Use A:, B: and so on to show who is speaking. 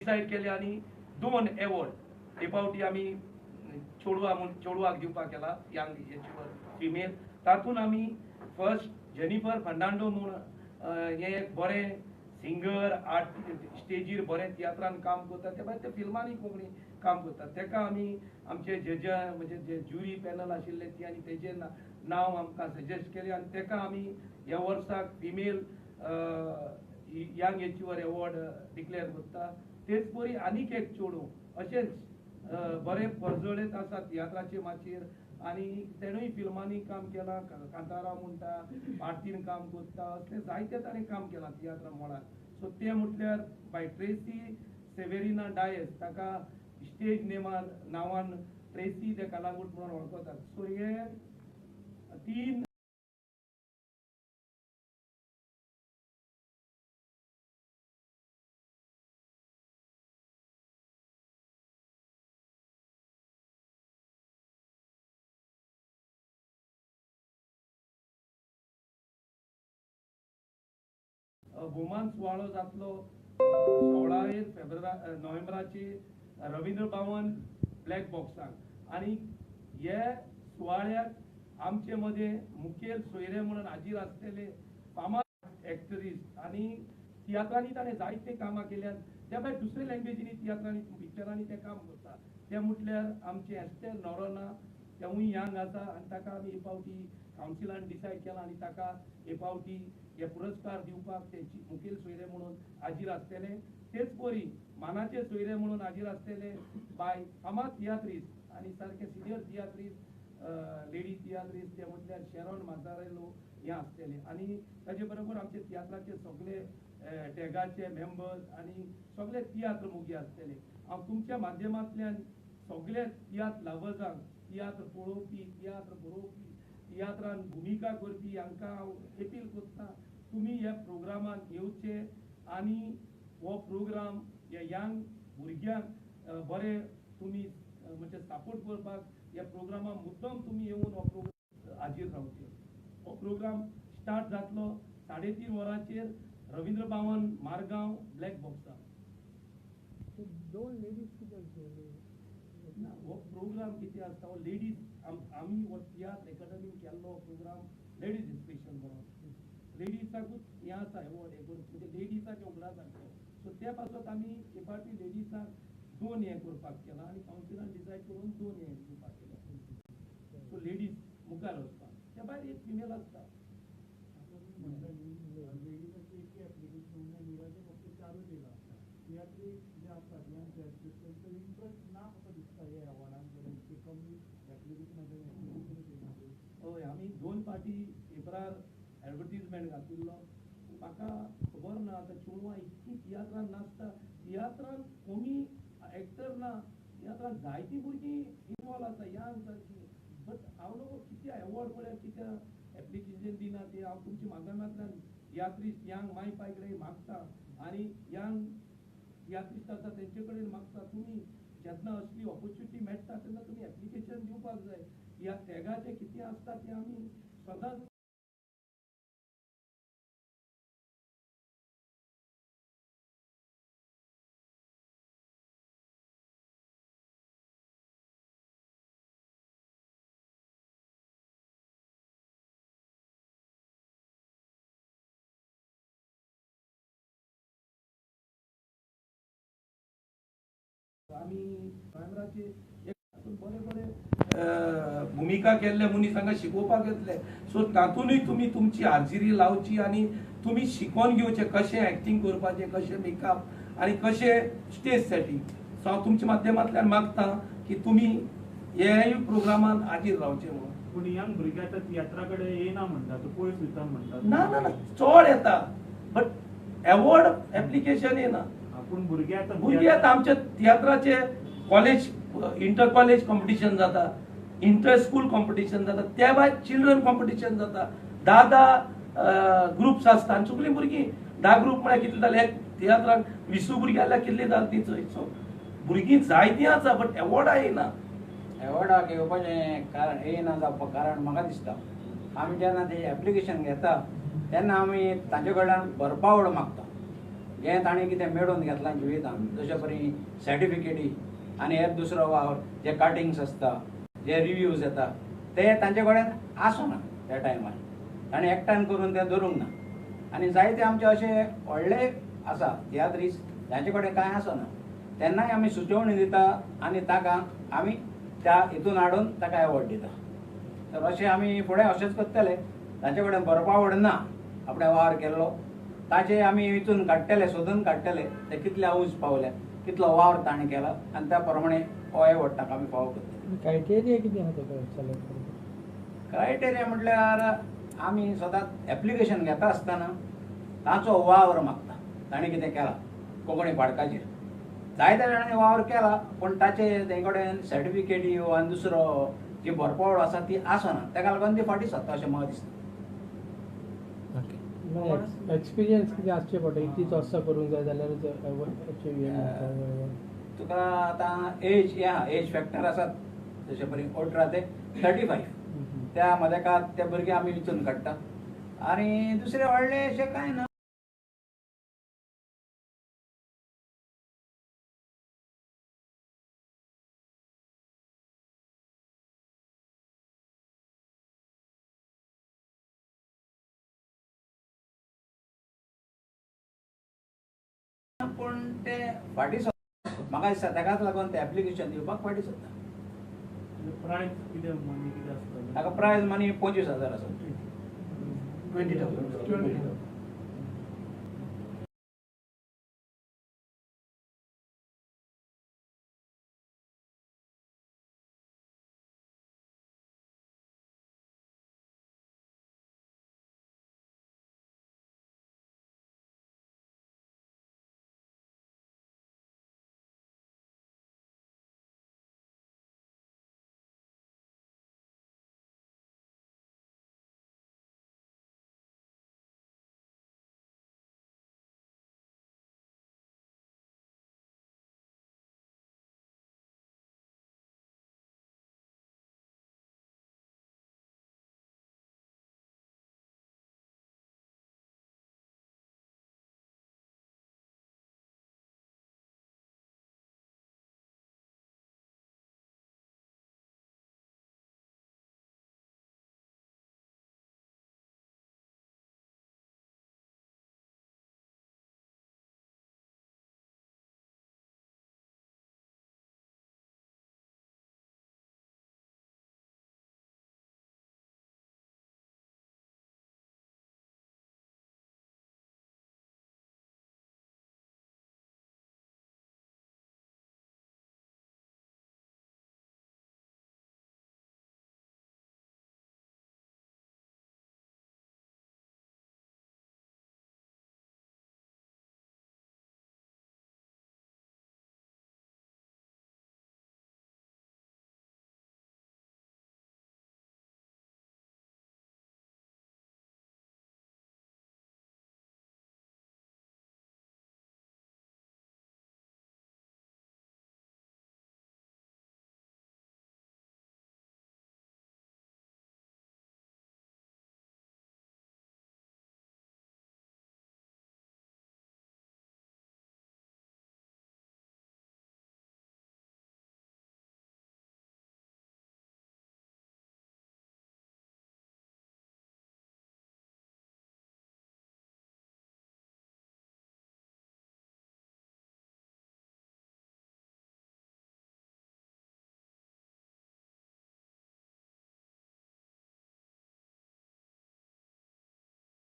A: Decide केले आनी 2 award हे फावटी आमी चेडवा म्हूण चेडवाक दिवपाक केला यंग एचिवर फिमेल. तातूंत आमी फर्स्ट जेनिफर फर्नांडो म्हूण हे एक बरें सिंगर आर्ट स्टेजीर बरें तियात्रान काम करता, ते भायर ते फिल्मांनी कोंकणी काम करता. तेका आमी आमचे जज म्हणजे जे ज्युरी पॅनल आशिल्ले ती आनी तेजे नांव आमकां सजेस्ट केलें आनी तेका आमी ह्या वर्साक female young achiever award declare करता. तेच परी आनीक एक चेडूं अशेंच बरें परजळीत आसा तियात्राचे माचयेर आनी तेणूय फिल्मांनी काम केलां, कांतारा म्हणटा, आरतीन काम करता, असलें जायते ताणें काम केलां तियात्रा मळार. सो तें म्हटल्यार बाय ट्रेसी सेवेरिना डायस, ताका स्टेज नेमान नांवान ट्रेसी ते कलागूट म्हणून वळखतात. सो हे 3 भोवमान सुवाळो जातलो 16 नोव्हेंबराचे रवींद्र भवन ब्लॅक बॉक्साक. आनी हे सुवाळ्याक आमचे मदें मुखेल सोयरे म्हणून हाजीर आसतले फामाद एक्टरीस आनी तियात्रांनी ताणें जायते कामां केल्यात, त्या भायर दुसरे लँग्वेजींनी तियात्रांनी पिक्चरांनी ते काम करता. ते म्हटल्यार आमचे एस्तेर नोरोना, तेवूय यंग आसा आनी ताका आमी हे फावटी कावन्सिलान डिसायड केलां आनी ताका हे फावटी हे पुरस्कार दिवपाक ते मुखेल सोयरे म्हणून हाजीर आसतले. तेच परी मानाचे सोयरे म्हणून हाजीर आसतले बाय फामाद तियात्रीस आनी सारके सिनियर तियात्रीस लेडी तियात्रीस ते म्हटल्यार शेरॉन माजारेलो हे आसतले. आनी ताजे बरोबर आमचे तियात्राचे सगळे टॅगाचे मेंबर्स आनी सगळे तियात्र मोगी आसतले. हांव तुमच्या माध्यमांतल्यान सगळे तियात्र लवर्सांक, तियात्र पळोवपी, तियात्र बरोवपी, तियात्रान भुमिका करपी हांकां हांव अपील करता, तुमी ह्या प्रोग्रामाक येवचे आनी हो प्रोग्राम ह्या यंग भुरग्यांक बरें तुमी म्हणजे सपोर्ट करपाक ह्या प्रोग्रामाक मुद्दम तुमी येवन हो प्रोग्राम हाजीर रावचे. हो प्रोग्राम स्टार्ट जातलो 3:30 वरांचेर रवींद्र भवन मारगांव ब्लॅक बॉक्साक.
B: 2 लेडीज कित्याक
A: ना, हो प्रोग्राम कितें आसता, हो लेडीज आमी हो तियात्र एकाडमीन केल्लो प्रोग्राम लेडीज स्पेशल म्हणून लेडीजाकूच हें आसा एवॉर्ड हें करून म्हणजे लेडीजाक उगडास हाडलो. सो ते पासत आमी हे फावटी लेडीजाक 2 हें करपाक केलां आनी कावन्सिलान डिसायड करून 2 हें दिवपाक केलें. सो लेडीज मुखार वचपाक, त्या भायर एक फिमेल आसता.
B: लेडीजाची एक एप्लिकेशन मेलाचे फक्त 4 येयला आसता. तियात्री जे आसतात यंग तांचो इंट्रस्ट ना कसो दिसता हे एवॉर्डां कडेन, की कमी एप्लिकेशनाचे एप्लिकेशनूच येना.
A: हय, आमी 2 फावटी पेपरार एडवर्टीजमेंट घातिल्लो. म्हाका खबर ना आतां चेडवां इतकी तियात्रान नाचता, तियात्रान कमी एक्टर ना, तियात्रान जायतीं भुरगीं इनवॉल्व आसा यंग सारकी. बट हांव न्हू कित्याक एवॉर्ड म्हळ्यार कित्याक एप्लिकेशन दिना ते हांव तुमच्या माध्यमांतल्यान तियात्रिस्ट यंग माय पाय कडेन मागता आनी यंग तियात्रिस्ट आसा तेंचे कडेन मागता, तुमी जेन्ना असली ऑपोर्चुनिटी मेळटा तेन्ना तुमी एप्लिकेशन दिवपाक जाय. ह्या टॅगाचें कितें आसता तें आमी सदांच आमी नोव्हेंबराचे एक बरे बरे भुमिका केल्ले मनीस हांगा शिकोवपाक येतले. सो तातूंतय तुमी तुमची हाजिरी लावची आनी तुमी शिकोवन घेवचें कशें एक्टींग करपाचें, कशें मेकअप आनी कशें स्टेज सेटींग. सो हांव तुमच्या माध्यमांतल्यान मागता की तुमी ह्याय प्रोग्रामान हाजीर रावचें म्हणून.
C: पूण यंग भुरगे आतां तियात्रा कडेन येना म्हणटा, तो पयस वयता म्हणटा.
A: ना ना ना, चड येता बट एवॉर्ड एप्लिकेशन येना.
C: पूण भुरगे आतां
A: भुरगे आतां आमच्या तियात्राचे कॉलेज इंटर कॉलेज कॉम्पिटिशन जाता, इंटर स्कूल कॉम्पिटिशन जाता, त्या भायर चिल्ड्रन कॉम्पिटिशन जाता. 10-10 ग्रुप्स आसता आनी सगळीं भुरगीं 10 ग्रूप म्हळ्यार कितले जाले, एक तियात्राक 20 भुरगीं जाल्यार कितलीं जालीं तीं चोय. सो भुरगीं जायतीं आसा बट एवॉर्डां येना.
D: एवॉर्डाक येवपाचें कारण येना जावपाक कारण म्हाका दिसता आमी जेन्ना तें एप्लिकेशन घेता तेन्ना आमी तांचे कडल्यान बरपावळ मागता. हें ताणें कितें मेळोवन घेतलां जिवितान, जशे परी सर्टिफिकेटी आनी हेर दुसरो वावर जे कटिंग्स आसता, जे रिव्यूज येता, ते तांचे कडेन आसना त्या टायमार. ताणें एकठांय करून तें दवरूंक ना. आनी जायते आमचे अशे व्हडले आसा तियात्रीस जांचे कडेन कांय आसना, तेन्नाय आमी सुचोवणी दिता आनी ताका आमी त्या हितून हाडून ताका एवॉर्ड दिता. तर अशें आमी फुडें अशेंच करतले. तांचे कडेन बरपावळ ना, आपणें वावर केल्लो ताचे आमी हितून काडटले, सोदून काडटले ते कितल्या उंच पावल्या, कितलो वावर ताणें केला आनी त्या प्रमाणे हो एवॉर्ड ताका आमी फावो करतले.
E: क्रायटेरिया कितें आसा ताका सिलेक्ट करपाक?
D: क्रायटेरिया म्हटल्यार आमी सदांच एप्लिकेशन घेता आसतना ताचो वावर मागता, ताणें कितें केलां कोंकणी पाडकाचेर. जायत्या जाणांनी वावर केला पूण ताचे तें कडेन सर्टिफिकेटी आनी दुसरो जी बरपावळ आसा ती आसना, ताका लागून ती फाटीं सरता अशें म्हाका दिसता.
E: एक्सपिरियन्स कितें आसचें पडटा, इतलींच वर्सां करूंक जाय जाल्यार?
D: तुका आतां एज हें आहा, एज फॅक्टर आसात. जशें परी 18 ते 35 त्या मदेका ते भुरगे आमी विचून काडटा. आनी दुसरें व्हडलें अशें कांय ना. पूण ते फाटीं सरता म्हाका दिसता, ताकाच लागून ते एप्लिकेशन दिवपाक फाटीं सरता.
C: प्रायज कितें, मनी कितें आसता?
D: ताका प्रायज मनी 25,000 आसा.
A: 20,000.